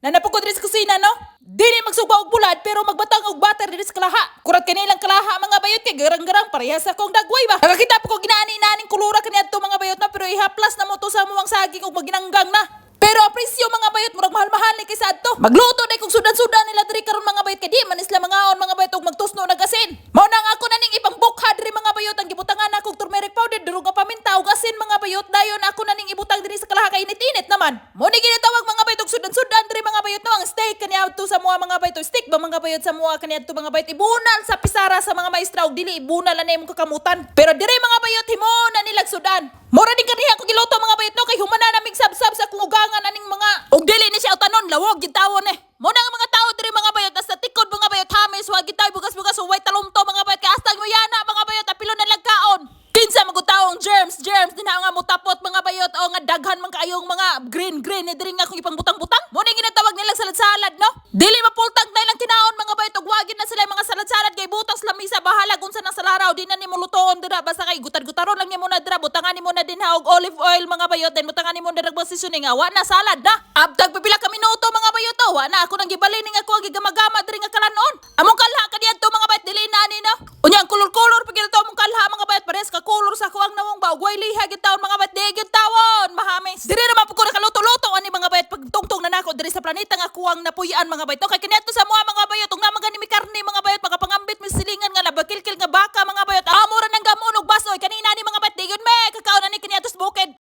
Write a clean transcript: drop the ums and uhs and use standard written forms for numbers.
Naa pa ko diri sa kusina, no? Dili magsugba og bulad pero magbatang og butter diri sa kalaha. Kurat kanilang kalaha, mga bayot, kay garang-garang parehas sa akong dagway ba. Nakakita pa ko ginaani-naning kulura kaniadto, mga bayot, na pero ihaplas na mo to sa amuang saging ug maginanggang na. Pero ang presyo, mga bayot, murag mahal-mahal ni kaysa adto. Magluto day kog sudan-sudan nila diri karon, mga bayot, kay di man sila mangaon, mga bayot, og magtusno nag asin. Mao na nga ako na ning ipangbukha diri, mga bayot, ang gibutangan akong turmeric powder, durog nga paminta ug asin, mga bayot. Dayon ako na ning ibutang diri sa kalaha kay init-init naman. Mo ni ginatawag, mga bayot, og sudan-sudan diri, mga bayot, no. Ang steak kaniadto sa mua, mga bayot, steak ba, mga bayot, sa mua kaniadto, mga bayot, ibunal sa pisara sa mga maestra og dili ibunal na imong kakamutan. Pero diri, mga bayot, himo na nilag sudan. Mura din kaniha ko giluto, mga bayot, no, kay humana na mig sabsab sa akong ugangan aning mga og dili ni siya utanon, lawog gid tawon eh. Mo na nga mga tao diri, mga bayot, hasta tikod, mga bayot, hamis wa gid tayo bugas-bugas way talumto, mga bayot, kay hasta mo yana, mga bayot, apilo na lang kaon. Kinsa man gud taong germs germs din nga mutapot, mga bayot, o nga daghan man kaayong mga green green ni diri nga kung ipangbutang-butang. Mo ni ginatawag nilang salad-salad, no. Dili mapultang na ilang kinaon, mga bayot, ug wagid na sila yung mga salad-salad kay butang sa lamisa, bahala kung sa nang salaraw di na nimo lutoon dira basta kay gutad-gutaron lang nimo na dira, butangan nimo na din ha og olive oil, mga bayot, then butangan nimo na og seasoning, wa na, salad na. Abtag pipila ka minuto, mga bayot, oh, wa na ako nang gibalin ning ako ang gigamagama diri nga kalanon. Among kalha kaniadto, mga bayot, dili na ani, no. Unya ang kulor-kulor pag ito among kalha, mga bayot, parehas ka kulor sa ako ang nawong ba ug way liha gid taon, mga bayot, di gid tawon mahamis. Diri naman po ko nakaluto-luto ani, mga bayot, pagtungtong na nako diri sa planeta nga kuwang napuy-an, mga bayot. Kay kaniadto sa mua, mga bayot, ug naman gani mi karne, mga bayot, makapangambit mi.